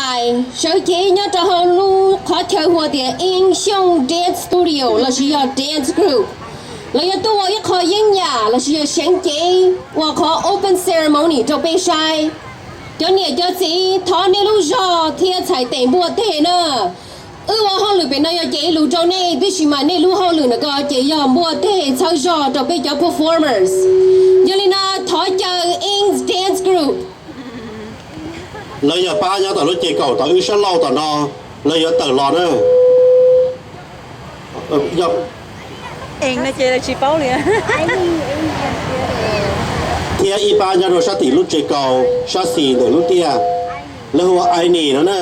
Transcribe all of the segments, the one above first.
Sawv cev nyob rau hauv lub qhov chaw hu ua tias Ib Xyooj Dance Studio lossis yog Dance Group, lawv yuav tuaj ua ib qho yeeb yam lossis yog seev cev ua qhov open ceremony rau peb saib. Cov niam cov txiv, thov nej lub zog thiab txhais tes npuaj teg na. Wb ua hauj lwm pem no yog cev lus rau nej, tiam sis mas nej lub hauj lwm no ces yog npuaj teg txhawb zog rau peb cov performers. Yog li no, thov caw Ing Dance Group. Lawv yog pab nyob tom lub ces kaum tom wb sab laug tom no, lawv yuav tawm los na. Thiab ib pab nyob rau sab tim lub tsev kaus sab xis ntawm lub tiaj, lawv hu ua Ainis no na.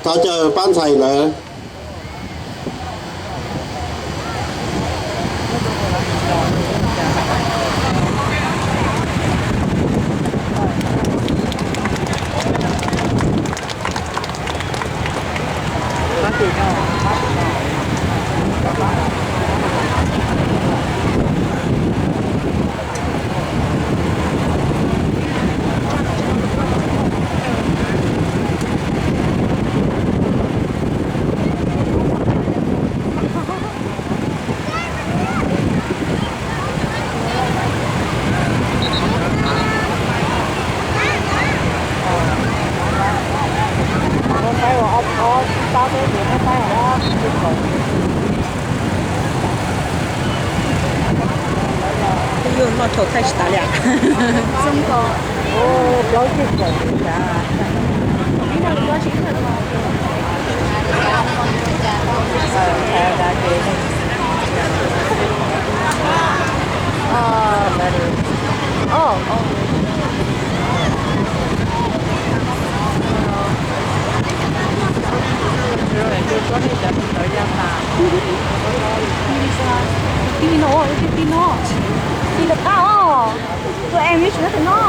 Thov caw pab ntxhais lawv. Twb yog noj thaum thaij tsis tas li. Ti no, ti no, ti lawv qab os. Tus em ib tsis no.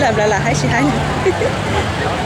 Lam lam lam haib tsis haib li.